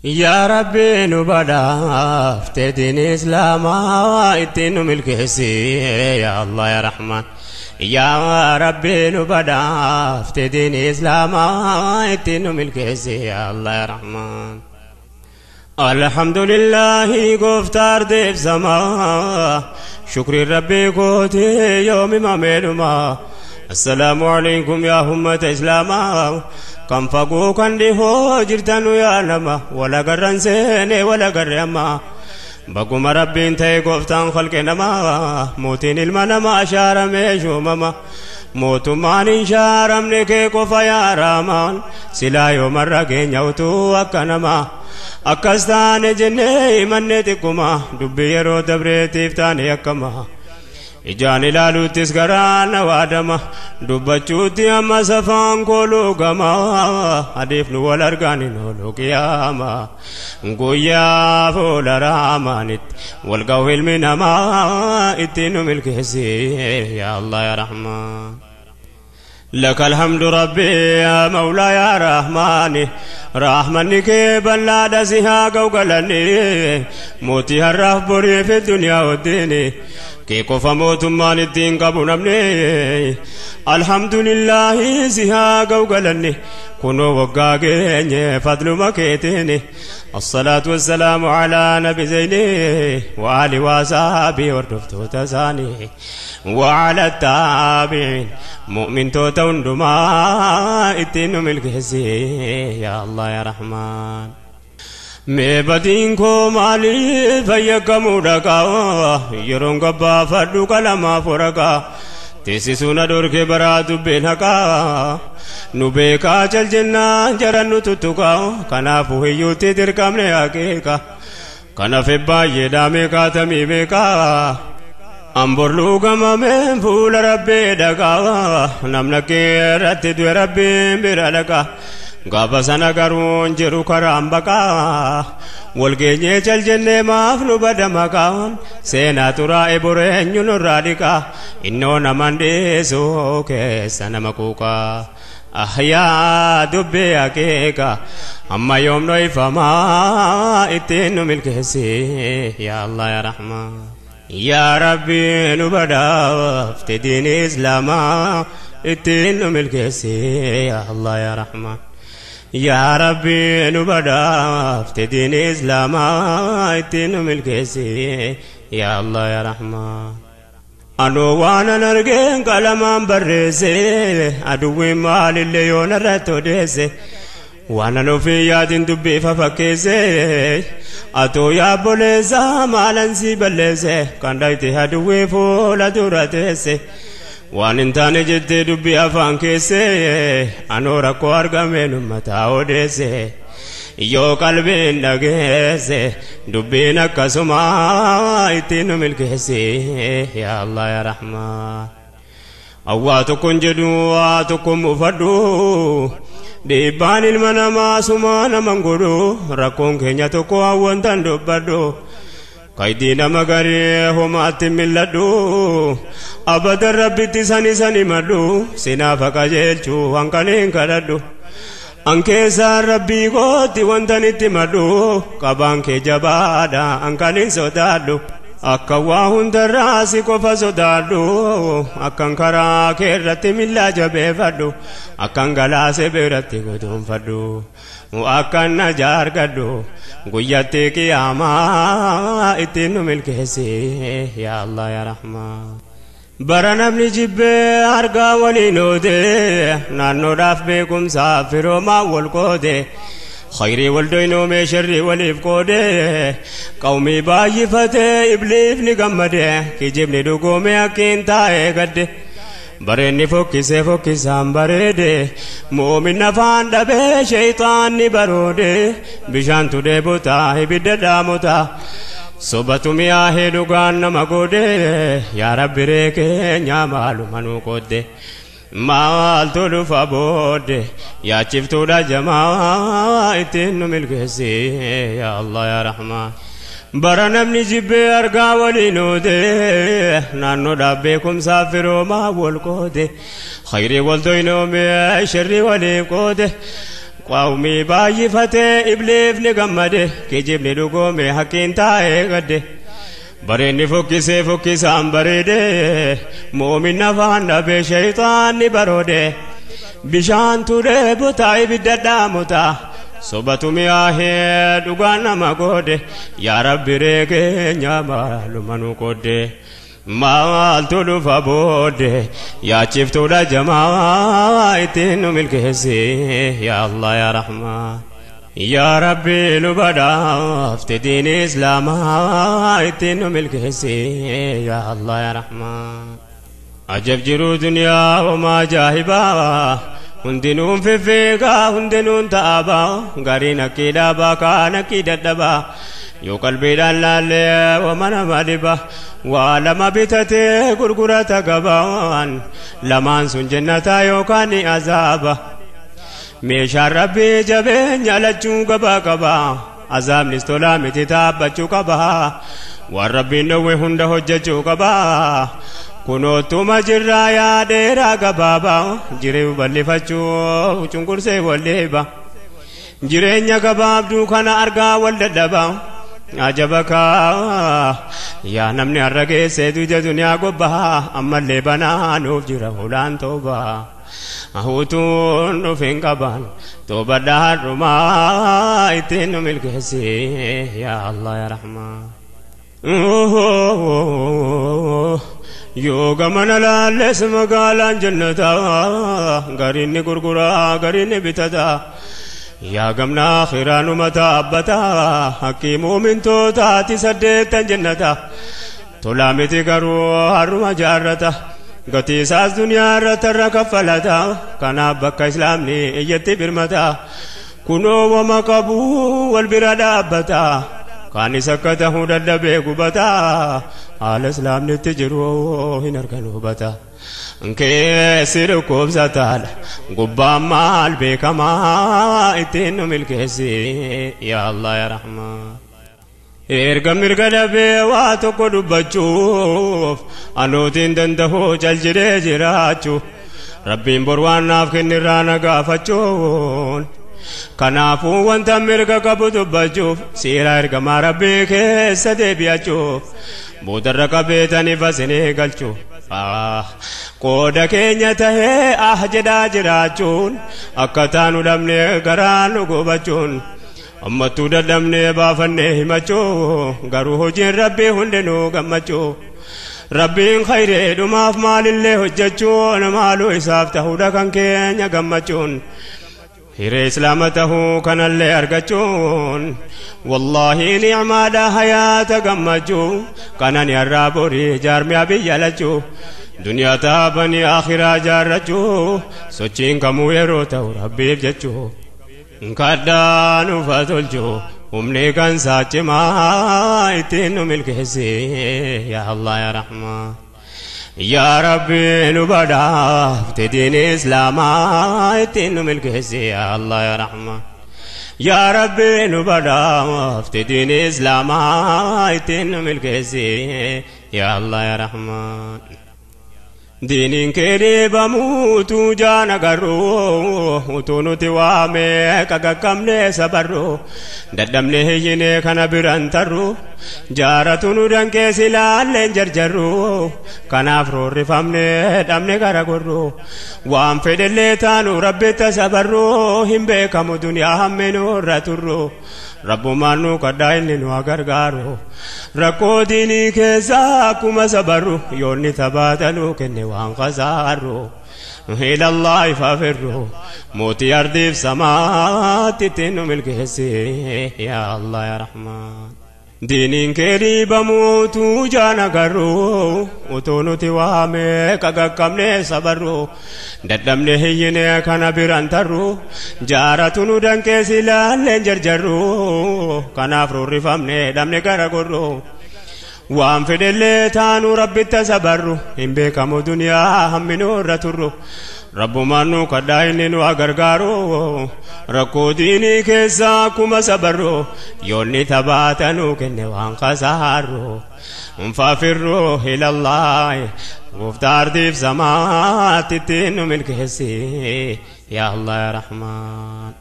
Yaa Rabbi nu badhaafte diin Islaamaa ittiin nu milkeessi yaa Allah yaa Rahmaan. Yaa Rabbi nu badhaafte diin Islaamaa ittiin nu milkeessi yaa Allah yaa Rahmaan. Alhamdulillahi gooftaa ardeef samaa shukri Rabbii kooti yoomi mameedhuma. Assalaamu alaikum yaa ummata Islaamaa. Kan fagoo kan dhihoo jirtanu yaa nama wala garran seene wala garre amma. Baguma Rabbiin ta'e gooftaan khalqe namaa mootiin ilma namaa shaaramee shuumama. Mootummaan hin shaaramne kee qofa yaa Rahmaan silaa yoomarra keenya utuu akka namaa. Akkas taane jennee himanne xiqquma dubbii yeroo dabreetiif taane akkama. Ijaan ilaaluuttis garaa na waadama dubbachuutti amma safaan kooluu gama adeef nu wal argaan hin oolu qiyaama guyyaa fuula raamaanitti wal ga'u ilmi namaa ittiin nu milkeessi yaa Allah yaa Rahmaan. لك الحمد ربي يا مولاي يا رحماني رحمنك بلا دسها قوقلني موتي هالرف بري في الدنيا والدين كي قف موت مال الدين قبل نمني الحمد لله سها قوقلني كنو وقاقيني فضل مكيتيني الصلاة والسلام على نبي زيني وآله وصحبه وردفتو تساني وعلى التابعين مؤمن توتون دما اتين ملكسي يا الله يا رحمن. Mee koo maaliif fayyakkamuu dhaqaa yeroon gabbaafadhu qalamaaf waraqaa teessisuu na dhorke baraa dubbeen haqaa nu beekaa cal jennaan jaran nu tuttuqaa kanaafuu hiyyuutti dirqamne akeeka kanaaf baay'ee dhaamee kaatamii beekaa. Amborluu gamameen fuula Rabbii dhaqaa namna kee irratti du'e Rabbiin bira dhaqaa. Gaafa sana garuun jiru karaan baqaa walgeenyee cal jennee maaf nu bada maqaan seenaa xuraa'e boreenyu nurraa dhiqaa innoo naman dhiisuu keessa nama kuuqaa. Ahyaa dubbii akeeka amma yoomno ifamaa ittiin nu milkeessi yaa Allah yaa Rahmaan. Yaa Rabbi nu badhaafte diin Islaamaa ittiin nu milkeessi yaa Allah yaa Rahmaan. Yaa Rabbi nu badhaafte diin Islaamaa ittiin nu milkeessi yaa Allah yaa Rahmaan. Anoo waan an argeen qalamaan barreesse aduwwiin maalillee yoo narratti odeesse waan an ofii yaadin dubbii fafakkeesse atoo yaabboleessa maalan si balleesse kan dhayte aduwwii fuula dura teesse waan hin taane jettee dubbii afaan keesse anoo rakkoo argameen uummataa odeesse yoo qalbiin dhageesse dubbiin akkasuma ittiin nu milkeessi yaa Allah yaa Rahmaan. Awwaa tokkoon jedhu waa tokkoon muufadhu dhiibbaan ilma namaa sumaa naman godhu rakkoon keenya tokko hawwantan dubbadhu. Kaydii nama garii homaatti milladhu abadan Rabbitti sani sani madhu sinaaf qajeelchuu hanqaniin kadhadhu. An keessaan Rabbii kootti wantan itti madhu qabaan kee jabaadha hanqaniin sodaadhu. Akka waa hundarraa si qofa sodaadhu akkan karaa kee irratti millaa jabeeffadhu akkan galaasee biratti guduunfadhu akkan na jaargadhu guyyatti qiyaamaa ittiin nu milkeessi yaa Allah yaa Rahmaan. Bara namni jibbee argaa waliin oode naannoodhaaf beekumsaaf firoomaa wal qoode. Khayrii wal doynoomee sharrii waliif qoode qawmii baay'ifatee ibliifni gammade kijibni dhugoomee akkiin taa'ee gadde. Bareenni fokkisee fokkisaan bareede moomin afaan dhabee sheeyxaanni baroode bishaantu dheebotaa ibidda dhaamotaa sobatu mi'aahee dhugaan nama goode yaa Rabbi ree keenya maaluma nuu qoodde. Maaltu dhufa boodde yaachiftuudha jamaa ittiin nu milkeessi yaa Allah yaa Rahmaan. Bara namni jibbee argaa waliin oode naannoodhaaf beekumsaaf firoomaa wal qoode khayrii wal doynoomee sharrii waliif qoode. Qawmii baay'ifatee ibliifni gammade kijibni dhugoome hakkiin taa'ee gadde bareenni fokkisee fokkisaan bareede moomin afaan dhabee shayxaanni baroode bishaan turee botaa ibidda dhaamotaa sobatu mi'aahee dhugaan nama goode yaa rabbi reekeenya maaluma nu qoodde maaltu dhufa boodde yaachiftuudha jamaa ittiin nu milkeessi yaa Allah yaa Rahmaan yaa Rabbi nu badhaafte diin islaamaa ittiin nu milkeessi yaa Allah yaa Rahmaan ajab jiruu duniyaa homaa ajaa'ibaa hundinuun fiffeegaa hundinuun ta'abaa gariin akkii dhaabaa kaan akkii dadhabaa yoo qalbiidhaan laallee wama nama dhiba waa lama bitatee gurgurata gabaan lamaan sun jennataa yookaan ni azaaba meeshaan rabbii jabeenya lachuu gabaa qaba azaabnis tolaa miti taabbachuu qaba waan rabbiin dhowwe hunda hojjechuu qaba kunootuma jirraa yaa dheeraa gabaabaa jiruu bal'ifachuu cunqursee walleeba jireenya gabaabduu kana argaa wal dadhabaa ajaba kaa yaa namni har'a geessee duuja duniyaa gobbaa ammallee banaanuuf jira hulaan toobaa hutuun dhufin qaban toobadha har'umaa ittiin nu milkeessi yaa Allah yaa Rahmaan yoo gamana laalles magaalaan jannataa gariin ni gurguraa gariin ni bitataa yaa gamna akhiraanuma taabbataa hakkii muumintootaati saddeettan jennata tolaa miti garuu har'uma jaarrata gatii isaas duniyaa irratti irra kaffalata kanaaf bakka islaamni iyyatti birmata kunoo wama qabu wal bira dhaabbata kaanis akka tahuu dadhabee gubata haala islaamnitti jiru hin argan hubata keessi dhukkubsataadha gubbaan maal beekamaa ittiin nu milkeessi yaa Allah yaa Rahmaan erga mirga dhabee waa tokko dubbachuuf anuutiin danda'u cal jedhee jiraachuu rabbiin bor waan naaf kennirraa na gaafachuun kanaafuu wanta mirga qabu dubbachuuf seera ergamaa rabbii keessa deebi'achuuf boodarra qabeetaniif asinii galchuu qooda keenya tahee ah jedhaa jiraachuun akka taanu dhabnee garaa nu gubachuun ammattuu dadhabnee baafannee himachuu garuu hojiin rabbii hundinuu gammachuu rabbiin khayreedhumaaf maalillee hojjechuun maaluu isaaf tahuudha kan keenya gammachuun hiree islaama tahuu kanallee argachuun wallaahi nicmaadha hayaata gammachuu kanani har'aa borii jaarmiyaa biyya lachuu duniyaa taabanii akhiraa jaarrachuu sochiin kamuu yeroo ta'u rabbiif jechuu kadhaa nuuf tolchuu humni kan saachimaa ittiin nu milkeessi yaa Allah yaa Rahmaan yaa Rabbi nu badhaafte diin islaamaa ittiin nu milkeessi yaa Allah yaa Rahmaan yaa Rabbi nu badhaafte diin islaamaa ittiin nu milkeessi yaa Allah yaa Rahmaan diiniin kee dhiibamuutu jaan agarru utuu nuti waamee qaqaqqabnee sabarru dadhabnee hiyyinee kana biran tarru jaaratu nu danqee silaalleen jarjarru kanaaf roorrifamnee dhabne gara gorru waan fedhellee taanu rabbitta sabarru hin beekamu duniyaa hamminurra turru rabbumaan nu kadhaa inni nu gargaaru rakkoo diinii keessaa akkuma sabarru yoonni tabaatanuu kenne waan khasaarru ilallahi fafirru mootii ardiif samaatti ittiin nu milkeessi yaa Allah yaa Rahmaan diiniin kee dhiibamuutu jaan agarru utuu nuti waamee qaqaqqabnee sabarru dadhabnee hiyyinee kana biran tarru jaaratu nu danqee silaalleen jarjarru kanaaf roorrifamnee dhabne gara gorru waan fedhellee taanu rabbitta sabarru hin beekamu duniyaa hamminurra turru rabbumaan nu kadhaa inni nu gargaaru rakkoo diinii keessaa akkuma sabarru yoonni tabaatanuu kenne waan khasaarru nfaafirru ilallaahi gooftaa ardiif samaatti ittiin nu milkeessi yaa Allah yaa Rahmaan.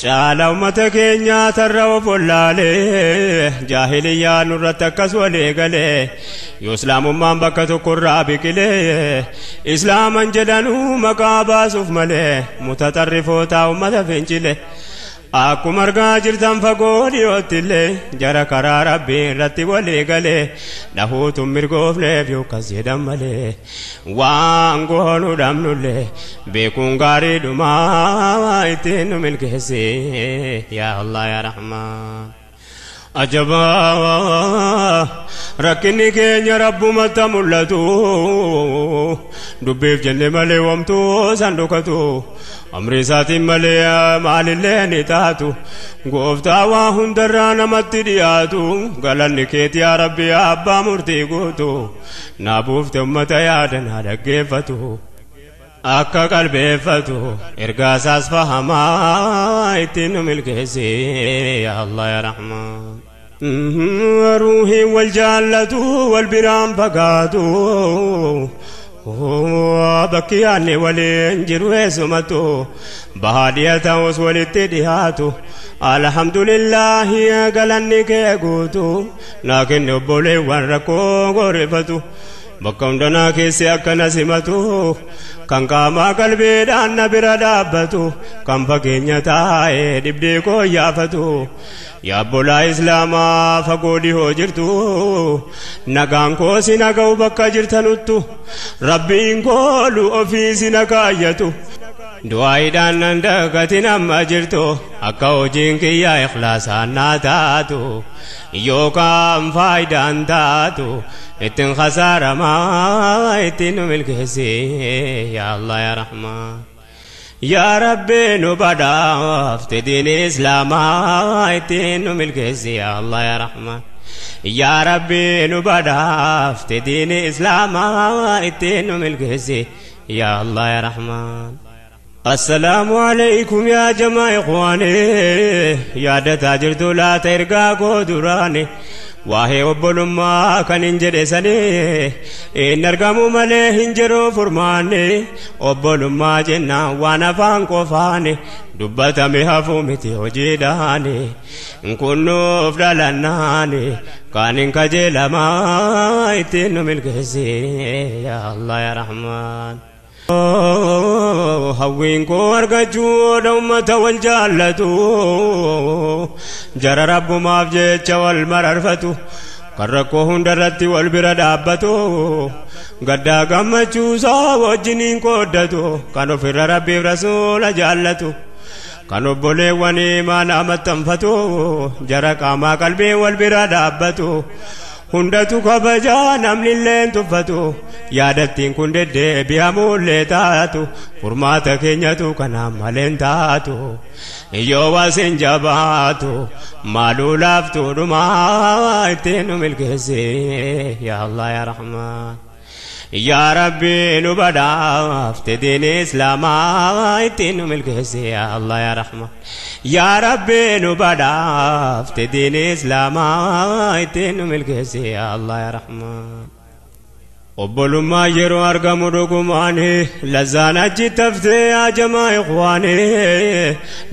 Caala ummata keenyaa tarra of wallaalee jaahiliyyaa nurratti akkas walii galee yoo islaamummaan bakka tokkorraa biqilee islaaman jedhanuu maqaa baasuuf malee mutaxarrifootaa ummata fincile. Akkuma argaa jirtan fagoo dhiyoottillee jara karaa rabbii irratti walii galee dhahuutu mirgoofneef yookas jedhan malee waan goonu dhabnullee beekuun gaariidhumaa ittiin nu milkeessi yaa Allah yaa Rahmaan. Ajabaa rakkinni keenya rabbumatti mul'atu dubbiif jenne malee wamtuu san dhokatu amri isaatiin malee maalillee ni taatu gooftaa waa hundarraa namatti dhiyaatu galanni keeti yaa rabbi abbaa murtii guutu naa buufte ummata yaada naa dhaggeeffatu akka qalbeeffatu ergaa isaas fahamaa ittiin nu milkeessi yaa Allah yaa Rahmaan. Ruuhiin wal jaallatu wal biraan fagaatu bakki yaadne waliin jiru eessumatu bahaa dhiya ta'us walitti dhiyaatu alhamdulillaahi galanni kee guutu naa kenne obboleewwan rakkoo gorifatu bakka hundanaa keessi akkana simatu kan qaamaa qalbeedhaan na bira dhaabbatu kan fageenya taa'ee dhibdee koo yaafatu yaa obbolaa islaamaa fagoo dhihoo jirtu nagaan koo si naga'u bakka jirtanuttu rabbiin koolu ofii si nakaayyatu du'aayiidhaan nan dagatin amma jirtu akka hojiin kiyyaa ikhlaasaan naa taatu yookaan faayidaan taatu ittiin khasaaramaa ittiin nu milkeessi yaa Allah yaa Rahmaan. Yaa Rabbi nu badhaafte diini islaamaa ittiin nu milkeessi yaa Allah yaa Rahmaan. Yaa Rabbi nu badhaafte diini islaamaa ittiin nu milkeessi yaa Allah yaa Rahmaan. Assalaamu alaykum yaa jamaa ikhwaani yaadataa jirtu laata ergaa koo duraani waa'ee obbolummaa kan hin jedhe sanii hin argamu malee hin jiru furmaanni obbolummaa jennaan waan afaan qofaani dubbatame hafuu miti hojiidhaani kunnuuf dhalannaani kan hin kajeelamaa ittiin nu milkeessi yaa Allah yaa Rahmaan. Hawwiin koo argachuu ummata wal jaallatu jara rabbumaaf jecha wal mararfatu kan rakkoo hundarratti wal bira dhaabbatu gaddaa gammachuusaa wajjiniin qooddatu kan ofirra rabbiif rasuula jaallatu kan obboleewwan imaana maxxanfatu jara qaamaa qalbii wal bira dhaabbatu hundatu kabajaa namni illeen tuffatu yaadattiin kun deddeebi'amuullee taatu furmaata keenyatu kanaan maleen taatu yoo wasin jabaatu maaluu laaftuu dhumaa ittiin nu milkeessi yaa Allah yaa Rahmaan. Yaa Rabbi nu badhaafte diini islaamaa ittiin nu milkeessi yaa Allah yaa Rahmaan. Yaa Rabbi nu badhaafte diini islaamaa ittiin nu milkeessi yaa Allah yaa Rahmaan. Obbolummaa yeroo argamu dhugumaani lazzaan achi taftee yaa jamaa ikhwaani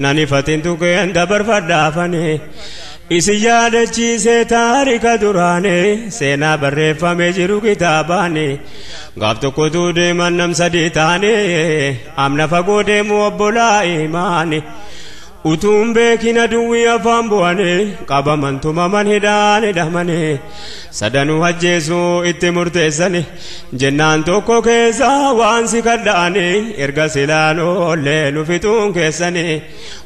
nani fatiin tuqeen dabarfadhaafani. Isi yaadachiisee taarika duraani seenaa barreeffamee jiru kitaabaani gaaf tokkotu deeman nam sadii taane amna fagoo deemu obbolaa imaani utuun beekin aduwwi afaan bu'anii qabaman tumaman hidhaan hidhamanii sadanuu ajjeesuu itti murteessani jennaan tokko keessaa waan si kadha'anii erga silaan oollee nu fixuun keessanii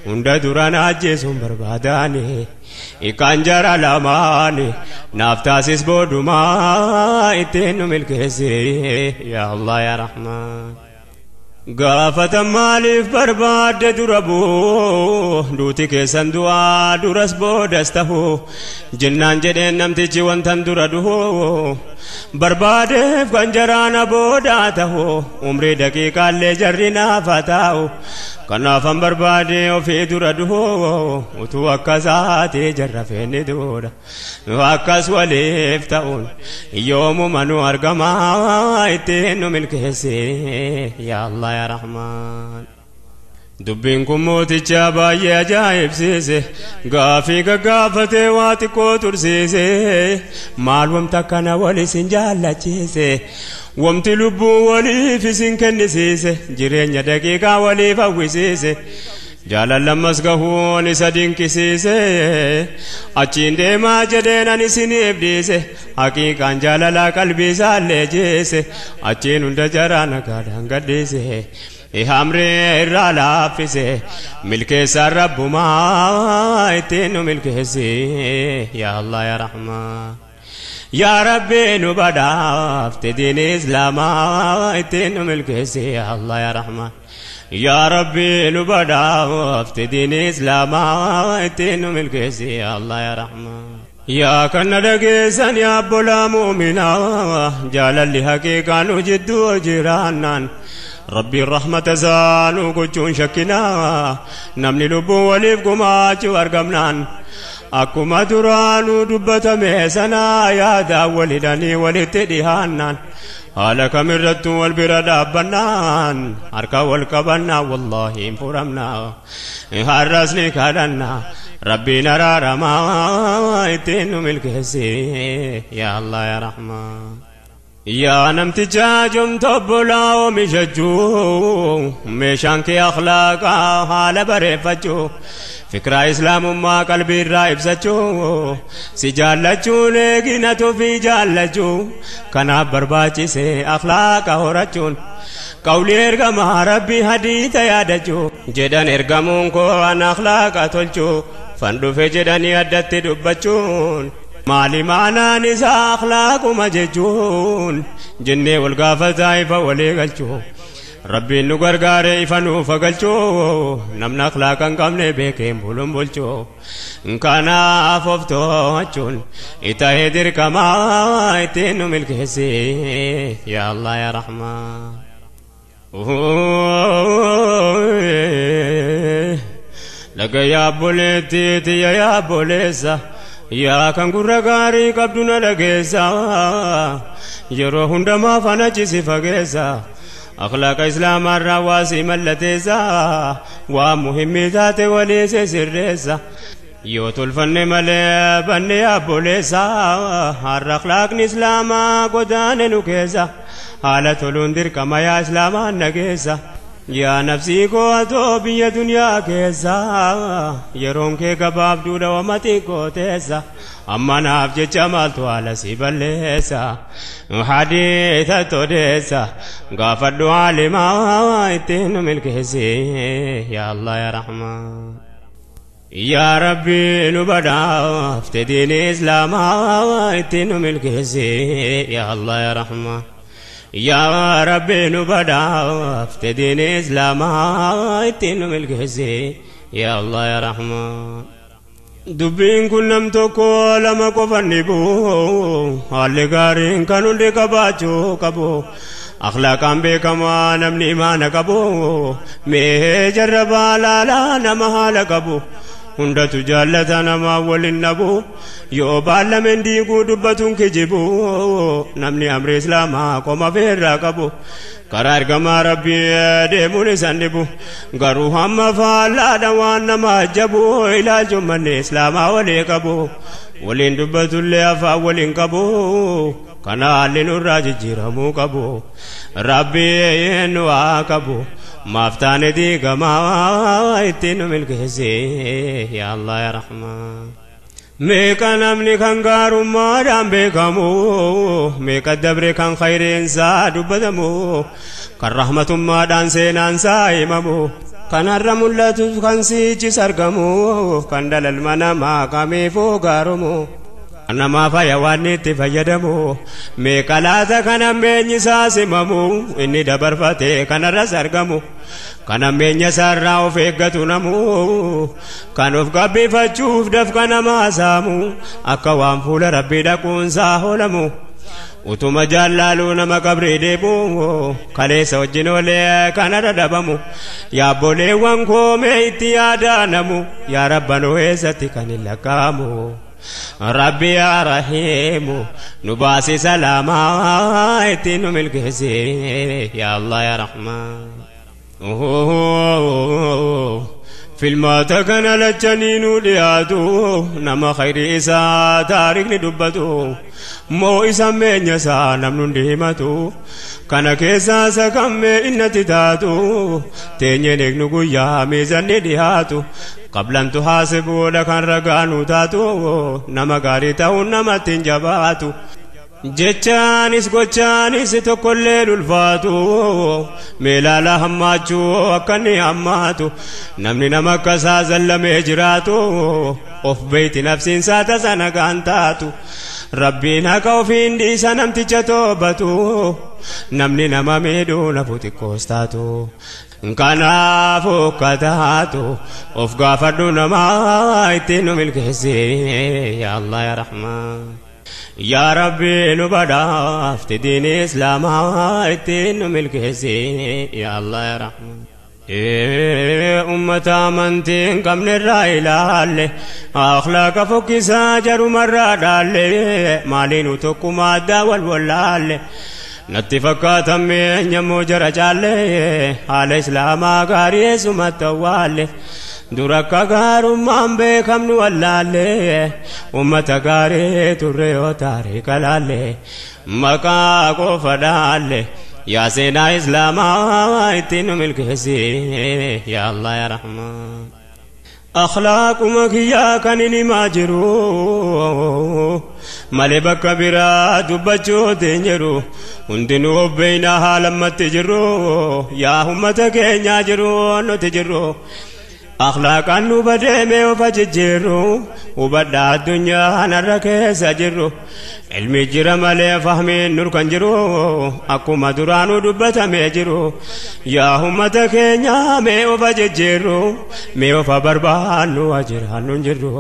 hunda duraan ajjeesuun barbaadanii ikaan jara lamaani naaf taasis boodumaa ittiin nu milkeessi yaa Allah yaa Rahmaan. Gaafata maaliif barbaadde dura bu'u duuti keessan du'aa duras boodas ta'u jennaan jedheen namtichi wantan dura du'u barbaadeef kan jaraana boodaa ta'u umrii daqiiqaallee jarri naafa taa'u kanaafan barbaade ofii dura du'u utuu akkasaati jarra feenni duudha akkas waliif ta'uun yoomuma nu argamaa ittiin nu milkeessi yaa Allah yaa Rahmaan. Dubbiin kun mooticha baay'ee ajaa'ibsiise gaafii gaggaafatee waa xiqqoo tursiise maal wamta kana wal isin jaallachiise wamti lubbuu waliif isin kennisiise jireenya daqiiqaa waliif hawwisiise jaalallammas gahuun isa dinqisiise achiin deemaa jedheen ani isiniif dhiise haqiiqaan jaalalaa qalbii isaallee jeese achiin hunda jaraa nagaadhaan gadhiise Hamri irraa laaffise milkeessaan rabbumaa ittiin nu milkeessi yaa Allah yaa Rahmaan yaa Rabbi nu badhaafte diini Islaamaa ittiin nu milkeessi yaa Allah yaa Rahmaan yaa Rabbi nu badhaafte diini Islaamaa ittiin nu milkeessi yaa Allah yaa Rahmaan yaa kana dhageessan yaa obbolaa mu'minaa jaalalli haqiiqaa nu jidduu jiraannaan ربي الرحمة زانو قجون شكنا نمني لبو وليف قماج وارقمنان أكما درانو دبتا ميسنا يا دا ولدني ولتدهانان هالك مرت والبرد أبنان أركا والكبنا والله انفرمنا هرسني كدنا ربي نرى رما اتن ملكسي يا الله يا رحمن yaa namticha jumta obbolaa oomishachuu meeshaan kee akhlaaqaa haala bareeffachuu fikraa islaamummaa qalbii irraa ibsachuu si jaallachuun eeginatu fi jaallachuu kanaaf barbaachise akhlaaqa horachuun qawli ergamaa rabbii hadiita yaadachuu jedhan ergamuun koo an akhlaaqa tolchuu fan dhufe jedhanii addatti dubbachuun maali maanaan isaa akhlaaquma jechuun jennee wal gaafataa ifa walii galchuu rabbiin nu gargaare ifa nuuf galchuu namni akhlaaqa hin qabne beekeen buluun bulchuu kanaaf of to'achuun itahee dirqamaa ittiin nu milkeessi yaa Allah yaa Rahmaan. Laga yaa obboleettii tiyya yaa obboleessa yaa kan gurra gaarii qabdu na dhageessa yeroo hundumaa faana cisi fageessa akhlaaqa islaamaarraa waa si mallateessa waa muhimmii taate walii si sirreessa yoo tolfanne malee banne yaa obboleessa har'a akhlaaqni islaamaa godaane nu keessa haala toluun dirqama yaa islaamaan nageessa yaa nafsii koo atoo biyya duniyaa keessa yeroon kee gabaabduudha wama xiqqoo teessa amma naaf jecha maaltu haala si balleessa hadiisa todeessa gaafadhu haalimaa ittiin nu milkeessi yaa Allah yaa Rahmaan yaa Rabbi nu badhaafte diini islaamaa ittiin nu milkeessi yaa Allah yaa Rahmaan yaa Rabbi nu badhaafte diini islaamaa ittiin nu milkeessi yaa Allah yaa Rahmaan. Dubbiin kun nam tokko lama qofan dhibu haalli gaariin kan hundi qabaachuu qabu akhlaaqaan beekamaa namni imaana qabu mee jarrabaa laalaa nama haala qabu hundatu jaallata namaa waliin dhabu yoo baallameen diiguu dubbatuun kijibu namni amri islaamaa qoma feerraa qabu karaa ergamaa rabbii deemuun isan dhibu garuu hamma faallaadha waan nama ajabu ilaalchuun manni islaamaa walii qabu waliin dubbatullee afaan waliin qabu kana haalli nurraa jijjiiramuu qabu rabbii nu haa qabu maaf taane diigamaa ittiin nu milkeessi yaa Allah yaa Rahmaan. Meeqa namni kan gaarummaadhaan beekamu meeqa dabre kan khayreensaa dubbatamu kan rahmatummaadhaan seenaansaa himamu kan har'a mul'atus kan siichis argamu kan dalalma namaa kamiifuu gaarumu namaa fayya waan itti fayyadamu meeqa laata kan hammeenyi isaa simamu inni dabarfate kanarras argamu kan hammeenya isaarraa of eeggatu namu kan of gabbifachuuf dafqa namaa saamu akka waan fuula rabbii dhaquunsaa hoolamu utuma jaallaluu nama qabrii deebu kaleessa wajjin oolee kanarra dhabamu yaabboleewwan koomee itti yaadaanamu yaa rabbanoo eessatti kan hin lakkaa'amu. Rabbi yaa Rahiimu nu baasi salaamaa ittiin nu milkeessi yaa Allah yaa Rahmaan. Filmaata kana lachaniinuu dhiyaatu nama khayri isaa taarikni dubbatu moo isa meenya isaa namni hundi himatu kana keessaa isa kammee innatti taatu teenyeen eegnu guyyaa miizanni dhiyaatu qablantu haasibuudha kan ragaanuu taatu nama gaarii ta'uun namatti hin jabaatu. Jechaanis gochaanis tokkollee ulfaatu meelaala hammaachuu akka inni hammaatu namni nama akkasaa zallamee jiraatu of beeyti nafsiinsaa tasa nagaan taatu rabbiin haqa ofiin dhiisa namticha toobatu namni nama miidhuu nafu xiqqoos taatu kanaaf ukkataatu of gaafadhu namaa ittiin nu milkeessi yaa Allah yaa Rahmaan. Yaa Rabbi nu badhaafte diini Islaamaa ittiin nu milkeessi yaa Allah yaa Rahmaan. Ummata amantii hin qabne irraa ilaalle akhlaaqa fokkisaa jarumarraa dhaalle maaliinu tokkuma addaa wal wallaalle natti fakkaatan eenyammoo jara caalle haala Islaamaa gaarii eessumatti awwaalle. Dura akka gaarummaan beekamnu wallaalle ummata gaarii turre yoo taarika laalle maqaa qofa dhaalle yaa seenaa Islaamaa ittiin nu milkeessi yaa Allah yaa Rahmaan. Akhlaaquma kiyyaa kan hin himaa jiru malee bakka biraa dubbachuutti hin jiru hundinuu obbeeyna haala ammatti jirru yaa ummata keenyaa jiru nuti jirru. Akhlaaqaan nu badeemee of jijjiirru hubadhaa addunyaa narra keessa jirru ilmi jira malee fahmiin nur kan jiru akkuma duraanuu dubbatamee jiru yaa ummata keenya mee of jijjiirru mee of barbaannu jiraannu hin jirru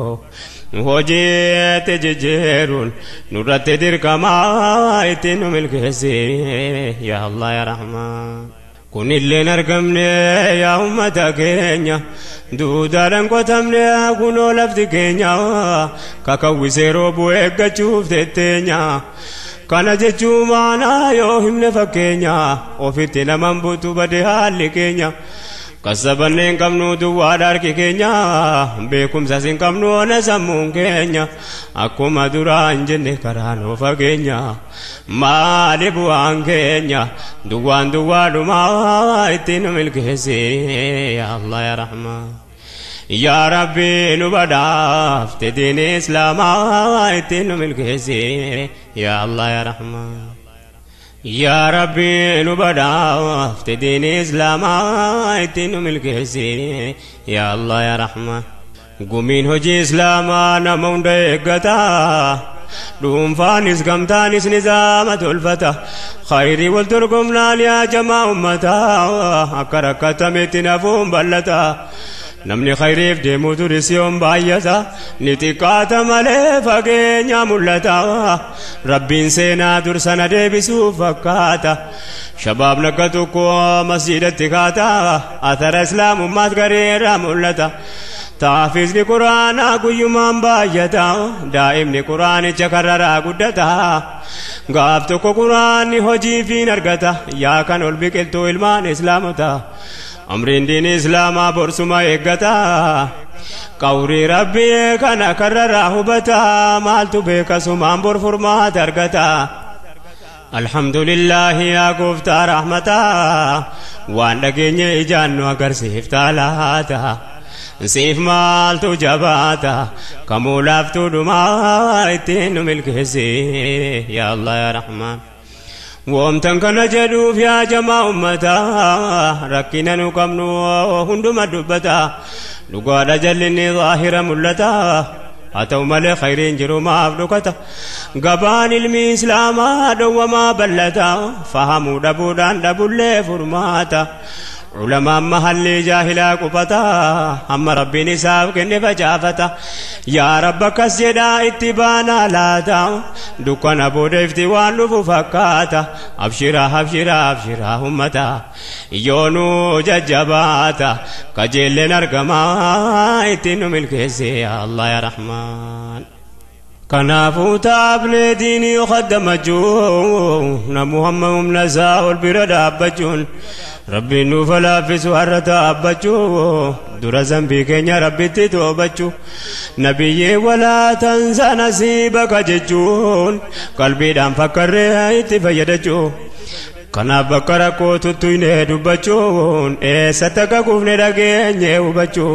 hojiitti jijjiiruun nurratti dirqamaa ittiin nu milkeessi yaa Allah yaa Rahmaan. Kunilleen argamne yaa ummata keenya duudhaadhaan qotamne kunoo lafti keenya kakawwisee roobuu eeggachuuf tetteenya kana jechuu maanaa yoo himne fakkeenya ofitti naman butu bade haalli keenya kasabannee hin qabnu duwwaadha harki keenya beekumsas hin qabnu ona sammuun keenya akkuma duraan jenne karaa nuu fageenya maali bu'aan keenya duwwaan duwwaadhumaa ittiin nu milkeessi yaa Allah yaa Rahmaan. Yaa Rabbi nu badhaafte diini Islaamaa ittiin nu milkeessi yaa Allah yaa Rahmaan. Yaa Rabbi nu badhaafte diini Islaamaa ittiin nu milkeessi yaa Allah yaa Rahmaan. Gumiin hojii Islaamaa nama hunda eeggata dhuunfaanis gamtaanis nizaama tolfata khayrii wal dorgomnaan yaa jamaa ummataa akka rakkatametti nafuun bal'ata. Namni khayriif deemu turis yoon baay'ata ni xiqqaata malee fageenya mul'ata rabbiin seenaa dursana deebisuuf fakkaata shabaabni akka tokko masjiidatti kaata athara islaamummaas gareerraa mul'ata Taafizni quraanaa guyyumaan baay'ata daa'imni quraanicha karraraa guddata gaaf tokko quraanni hojiifiin argata yaa kan ol biqiltuu ilmaan islaamota amriin diini islaamaa borsuma eeggata qawrii rabbii kana karraraa hubata maaltu beeka sumaan bor furmaata argata. Alhamdulillahi yaa gooftaa rahmataa waan dhageenye ijaan nu agarsiiftaa laata siif maaltu jabaata kamuu laaftuu dhumaa ittiin nu milkeessi yaa Allah yaa Rahmaan. Woomtan kana jedhuuf yaa jamaa ummataa rakkina nu qabnu hunduma dubbata dhugaadha jallinni zaahira mul'ata haa ta'u malee khayriin jiru maaf dhokata gabaan ilmi islaamaa dhowwamaa bal'ata fahamuu dhabuudhaan dhabullee furmaata Ulamaan mahallii jaahilaa qubata hamma rabbiin isaaf kenne facaafata yaa rabba akkas jedhaa itti baanaa laata dukkana booda ifti waan dhufu fakkaata abshiraa abshiraa abshiraa ummata yoonuu jajjabaata kajeelleen argamaa ittiin nu milkeesse yaa Allah yaa Rahmaan. Kanaafuu taablee diinii khaddamachuu namu hamma humna isaa ol bira dhaabbachuun Rabbiin nuuf laaffisu har'a taabbachuu dura zambii keenya Rabbitti toobachuu nabiyyee walaa tansa nasiibaka jechuun qalbiidhaan fakkarree itti fayyadachuu kanaaf bakka rakkoo tuttuynee dubbachuun eessatti akka kufne dhageenye hubachuu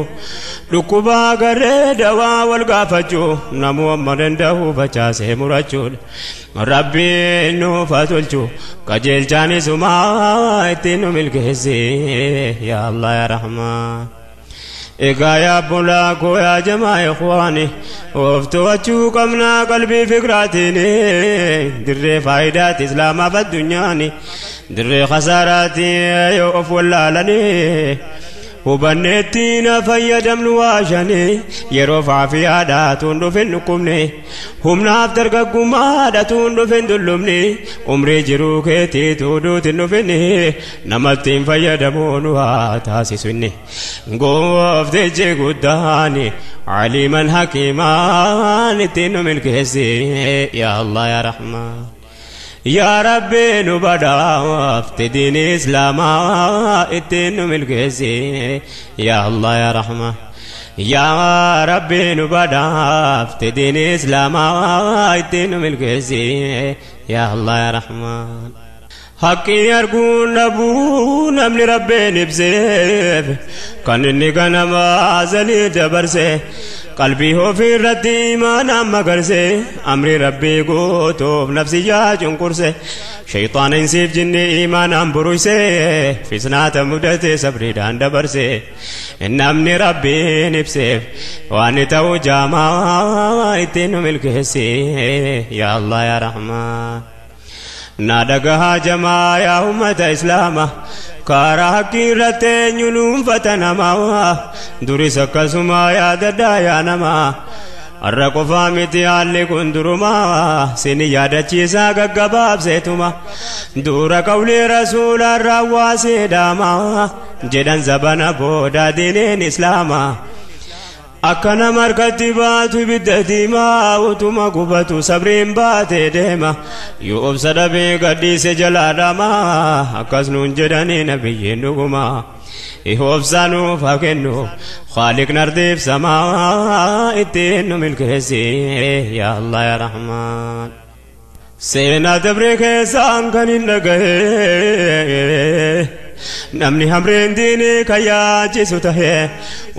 dhukkubaa garee dawaa wal gaafachuu namuu amma danda'u facaasee murachuudha Rabbiin nuuf haa tolchu qajeelchaanisuma ittiin nu milkeessi yaa Allah yaa Rahmaan. Egaa yaa bulaa koo yaa jamaa ikhwaani of to'achuu qabnaa qalbii fikraatiin dirree faayidaati islaamaaf addunyaani dirree khasaaraati yoo of wallaalanii hubanneetti na fayyadamnu waashanii yeroo faafiyaadha tuun dhufin dhukkubne humnaaf dargaggummaadha tuun dhufin dullumne umrii jiruu keetii tuuduutin dhufin namatti hin fayyadamuu nu haa taasisu inni gooftichi guddaani aliiman hakiimaan ittiin nu milkeessi yaa Allah yaa Rahmaan. Yaa Rabbi nu badhaafte diinii Islaamaa ittiin nu milkeessi yaa Allah yaa Rahmaan. Yaa Rabbi nu badhaafte diinii Islaamaa ittiin nu milkeessi yaa Allah yaa Rahmaan. Haqqii arguun dhabuu namni Rabbiin ibseef kan inni ganama azalii dabarse qalbii ofii irratti imaanaan magarse amri Rabbii guutuuf nafsiyyaa cunqurse shayxaana insiif jinni imaanaan buruyse fisnaata mudate sabriidhaan dabarse namni Rabbiin ibseef waan ta'u jaamaa ittiin nu milkeessi yaa Allah yaa Rahmaan. Na dhagahaa jamaa yaa ummata Islaama karaa haqqii irratti eenyu nuunfata namaa duris akkasuma yaadadhaa yaa namaa har'a qofaa miti haalli kun durumaa sini yaadachiisaa gaggabaabseetuma dura qawlii rasuulaan raawwaasee dhaamaa jedhan zabana booda diiniin Islaamaa. Akka nama harkatti baatu ibidda diimaa utuma gubatu sabriin baatee deema yoo obsa dhabee gadhiise jalaa dhamaa akkas nuun jedhanii nabiyyiin dhuguma obsa nuuf haa kennu Khaaliqni ardiif samaa ittiin nu milkeessi yaa Allah yaa Rahmaan. Seenaa dabree keessaan kan hin dhagahe namni hamreen diinii kan yaachisu tahe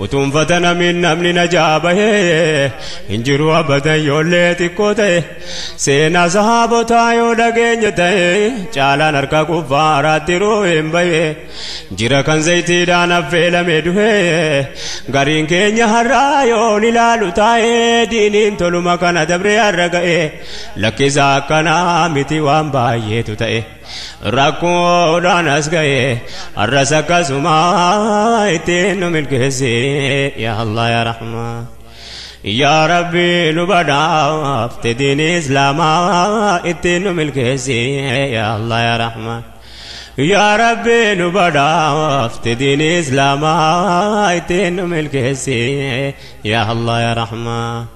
utuunfata namiin namni najaa bahe hin jiru abadan yoollee xiqqoo ta'e seenaa sahaabotaa yoo dhageenye ta'e caalaan harka kuffaaraatti hin bahe jira kan zayitiidhaan affeelame duhe gariin keenya har'aa yoon ilaalu taa'e diiniin toluma kana dabree har'a ga'e lakkisaa akkanaa miti waan baay'eetu ta'e rakkoodhaan as ga'e har'as akkasuma ittiin nu milkeessi yaa Allah yaa Rahmaan. Yaa Rabbi nu badhaafte diinii Islaamaa ittiin nu milkeessi yaa Allah yaa Rahmaan. Yaa Rabbi nu badhaafte diinii Islaamaa ittiin nu milkeessi yaa Allah yaa Rahmaan.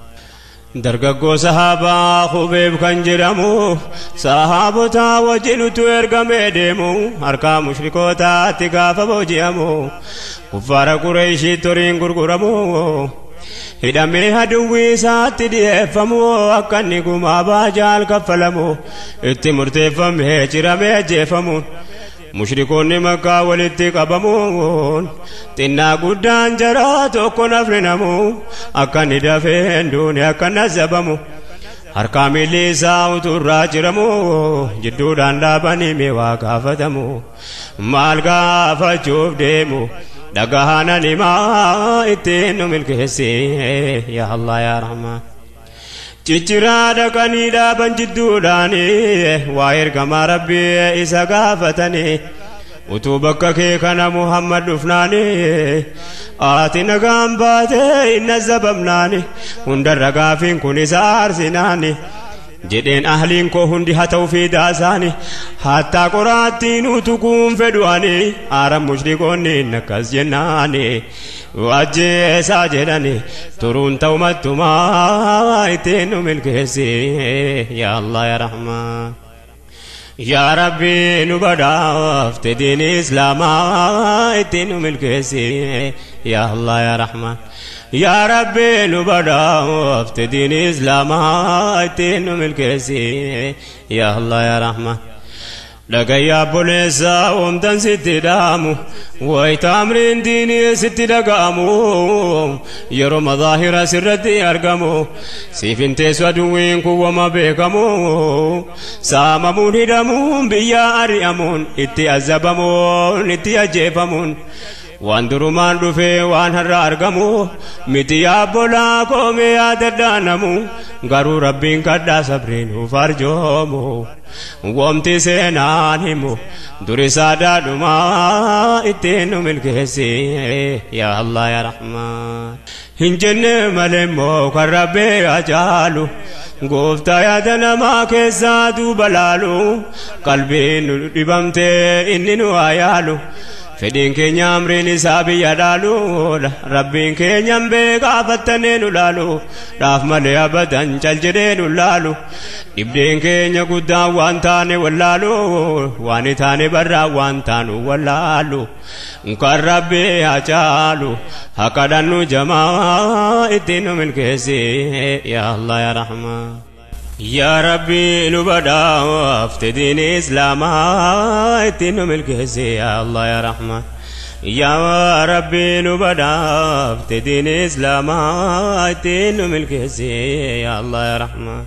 Dargaggoo sahaabaa Khubeeb kan jedhamu sahaabota wajjin utuu ergamee deemu harkaa mushrikootaatti gaafa booji'amu kuffaara Qureeshiitti horiin gurguramu hidhamee aduwwii isaatti dhiyeeffamu akka inni gumaa baajaal kaffalamu itti murteeffamee ciramee ajjeefamu mushrikoonni Makkaa walitti qabamuun xinnaa guddaan jaraa tokko nafni namu akka inni dafee hin duune akka inni azabamu harkaa miilli isaa uturraa jiramu jidduudhaan dhaabanii mee waa gaafatamu maal gaafachuuf deemu dhagahanan himaa ittiin nu milkeessi yaa Allah yaa Rahmaan. Cicciraa dhaqanii dhaaban jidduudhaani waa ergamaa Rabbii isa gaafatanii utuu bakka kee kana Muhammad dhufnaani ati nagaan baatee hin azabamnaani hundarra gaafiin kun isa aarsinaani Jedheen ahliin koo hundi haa ta'u fiidaa isaanii hattaa qoraattiin utukuun fedhuani aara mushrikoonni akkas jennaani ajjeesaa jedhani turuun ta'u mattumaa ittiin nu milkeessi yaa Allah yaa Rahmaan. Yaa Rabbi nu badhaafte diin Islaamaa ittiin nu milkeessi yaa Allah yaa Rahmaan. Yaa Rabbi nu badhaafte diin Islaamaa ittiin nu milkeessi yaa Allah yaa Rahmaan. Dhagayyaa obboleessaa oomtan sitti dhaamu wayita amriin diinii sitti dhaga'amu yeroo mazaahira sirratti argamu siif hin teessu aduwwiin kun wama beekamu saamamuun hidhamuun biyyaa ari'amuun itti azabamuun itti ajjeefamuun waan durumaan dhufee waan har'a argamu miti yaabbolaa koomee yaadadhaanamu garuu rabbiin kadhaa sabriin nuuf arjoomu womti seenaan himu duri saadaadhumaa ittiin nu milkeessi yaa Allah yaa Rahmaan. Hin jenne malee immoo kan rabbee ajaalu gooftaa yaada namaa keessaa duuba laalu qalbiin nu dhibamtee inni nu haa yaalu. Fedhiin keenya amriin isaa biyya dhaaluudha rabbiin keenyan beekaa fattanee nu laalu dhaaf malee abadan cal jedhee nu laalu dhibdeen keenya guddaan waan taane wallaalu waan taane barraa waan taanu wallaalu kan rabbii haa caalu haa kadhannu jamaa ittiin nu milkeessi yaa Allah yaa Rahmaan. Yaa Rabbi nu badhaafte diin Islaamaa ittiin nu milkeessi yaa Allah yaa Rahmaan. Yaa Rabbi nu badhaafte diin Islaamaa ittiin nu milkeessi yaa Allah yaa Rahmaan.